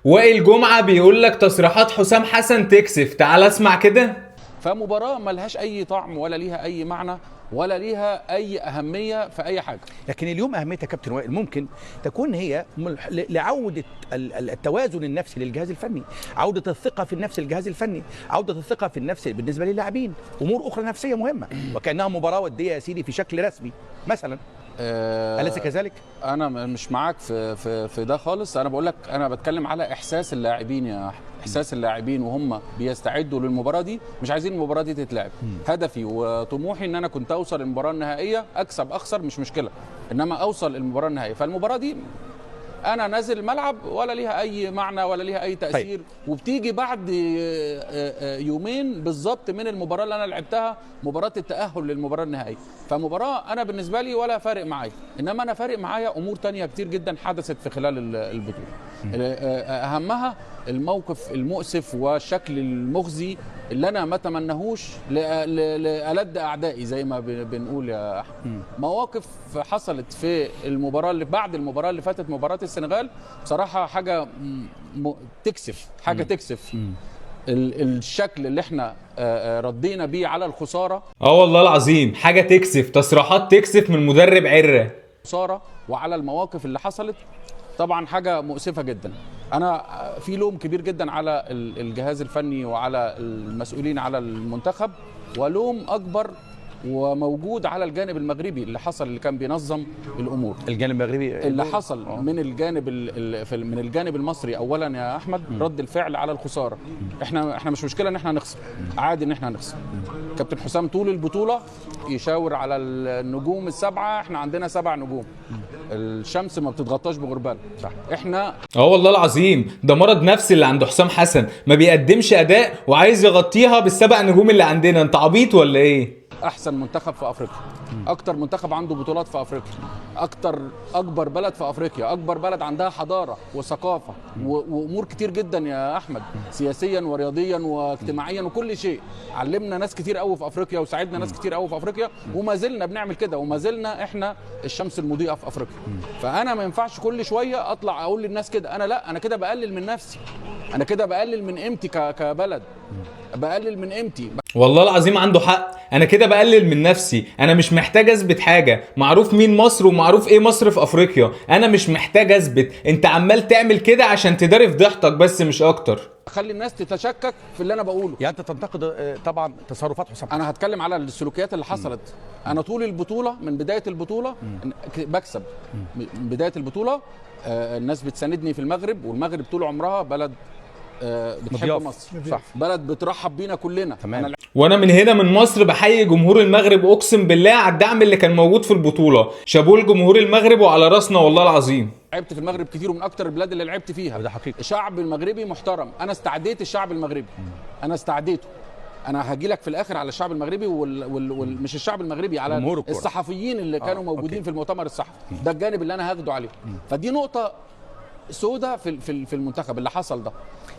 وائل جمعة بيقول لك تصريحات حسام حسن تكسف، تعال اسمع كده. فمباراه ملهاش اي طعم ولا ليها اي معنى ولا ليها اي اهمية في اي حاجة. لكن اليوم اهميتها كابتن وائل ممكن تكون هي لعودة التوازن النفسي للجهاز الفني، عوده الثقة في النفس للجهاز الفني، عوده الثقة في النفس بالنسبة للاعبين، امور اخرى نفسية مهمة، وكانها مباراة وديه يا سيدي في شكل رسمي مثلا. أليس كذلك؟ انا مش معاك في ده خالص. انا بقول لك انا بتكلم على احساس اللاعبين يا احمد، احساس اللاعبين وهم بيستعدوا للمباراة دي، مش عايزين المباراة دي تتلعب. هدفي وطموحي ان انا كنت اوصل المباراة النهائية، اكسب اخسر مش مشكلة، انما اوصل المباراة النهائية. فالمباراه دي انا نازل الملعب ولا ليها اي معنى ولا ليها اي تاثير. طيب. وبتيجي بعد يومين بالظبط من المباراة اللي انا لعبتها، مباراة التاهل للمباراة النهائية. فمباراه انا بالنسبة لي ولا فارق معايا، انما انا فارق معايا امور تانية كتير جدا حدثت في خلال البطولة. اهمها الموقف المؤسف والشكل المخزي اللي انا ما اتمناهوش لألد اعدائي زي ما بنقول يا احمد. مواقف حصلت في المباراة اللي بعد المباراة اللي فاتت، مباراة السنغال، بصراحة حاجة تكسف، حاجة تكسف. الشكل اللي احنا ردينا بيه على الخسارة، والله العظيم حاجة تكسف، تصريحات تكسف من مدرب عره، خسارة، وعلى المواقف اللي حصلت، طبعا حاجة مؤسفة جدا. انا في لوم كبير جدا على الجهاز الفني وعلى المسؤولين على المنتخب، ولوم اكبر وموجود على الجانب المغربي اللي حصل، اللي كان بينظم الامور. الجانب المغربي اللي حصل من الجانب من الجانب المصري اولا يا احمد، رد الفعل على الخسارة. احنا مش مشكلة ان احنا نخسر، عادي ان احنا نخسر. كابتن حسام طول البطولة يشاور على النجوم السبعة، احنا عندنا 7 نجوم، الشمس ما بتتغطاش بغربال. صح. احنا والله العظيم ده مرض نفسي اللي عند حسام حسن، ما بيقدمش اداء وعايز يغطيها بال7 نجوم اللي عندنا. انت عبيط ولا ايه؟ احسن منتخب في افريقيا، اكتر منتخب عنده بطولات في افريقيا، اكبر بلد في افريقيا، اكبر بلد عندها حضارة وثقافة وامور كتير جدا يا احمد، سياسيا ورياضيا واجتماعيا وكل شيء. علمنا ناس كتير قوي في افريقيا وساعدنا ناس كتير قوي في افريقيا، وما زلنا بنعمل كده، وما زلنا احنا الشمس المضيئة في افريقيا. فانا ما ينفعش كل شوية اطلع اقول للناس كده، انا لا، انا كده بقلل من نفسي، انا كده بقلل من قيمتي كبلد، بقلل من قيمتي. والله العظيم عنده حق، انا كده بقلل من نفسي، انا مش محتاج اثبت حاجة، معروف مين مصر ومعروف ايه مصر في افريقيا، انا مش محتاج اثبت. انت عمال تعمل كده عشان تداري فضيحتك بس مش اكتر. خلي الناس تتشكك في اللي انا بقوله. يعني انت تنتقد طبعا تصرفات حسام. انا هتكلم على السلوكيات اللي حصلت. انا طول البطولة من بداية البطولة بكسب، من بداية البطولة الناس بتساندني في المغرب، والمغرب طول عمرها بلد بتحب مصر، صح، بلد بترحب بينا كلنا. تمام. وانا من هنا من مصر بحيي جمهور المغرب، اقسم بالله على الدعم اللي كان موجود في البطولة. شابوه لجمهور المغرب وعلى راسنا والله العظيم. لعبت في المغرب كتير، ومن اكتر البلاد اللي لعبت فيها. ده حقيقي. الشعب المغربي محترم، انا استعديت الشعب المغربي، انا استعديته. انا هاجي لك في الاخر على الشعب المغربي مش الشعب المغربي، على الصحفيين اللي كانوا موجودين في المؤتمر الصحفي. ده الجانب اللي انا هاخده عليه. فدي نقطة سودة في المنتخب اللي حصل ده.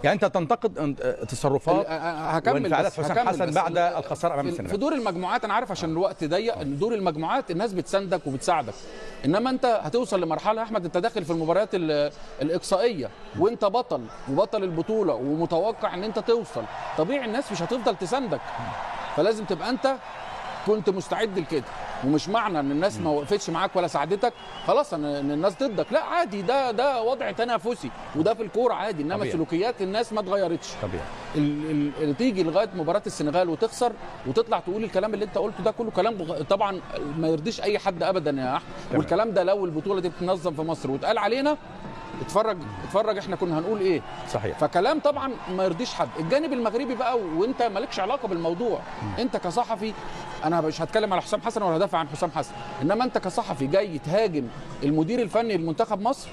يعني انت تنتقد تصرفات هكمل حسام حسن بعد الخسارة امام السنغال في دور المجموعات. انا عارف عشان الوقت ضيق، ان دور المجموعات الناس بتساندك وبتساعدك، انما انت هتوصل لمرحلة يا احمد انت داخل في المباريات الاقصائية وانت بطل وبطل البطولة ومتوقع ان انت توصل، طبيعي الناس مش هتفضل تساندك، فلازم تبقى انت كنت مستعد لكده. ومش معنى ان الناس ما وقفتش معاك ولا ساعدتك خلاص ان الناس ضدك، لا عادي، ده وضع تنافسي وده في الكورة عادي، انما طبيعي. سلوكيات الناس ما اتغيرتش طبيعي. اللي تيجي لغاية مباراة السنغال وتخسر وتطلع تقول الكلام اللي انت قلته ده كله كلام طبعا ما يرضيش اي حد ابدا يا احمد. والكلام ده لو البطولة دي بتنظم في مصر واتقال علينا، اتفرج اتفرج احنا كنا هنقول ايه. صحيح. فكلام طبعا ما يرضيش حد. الجانب المغربي بقى، وانت مالكش علاقة بالموضوع، انت كصحفي، انا مش هتكلم على حسام حسن ولا هدافع عن حسام حسن، انما انت كصحفي جاي تهاجم المدير الفني لمنتخب مصر،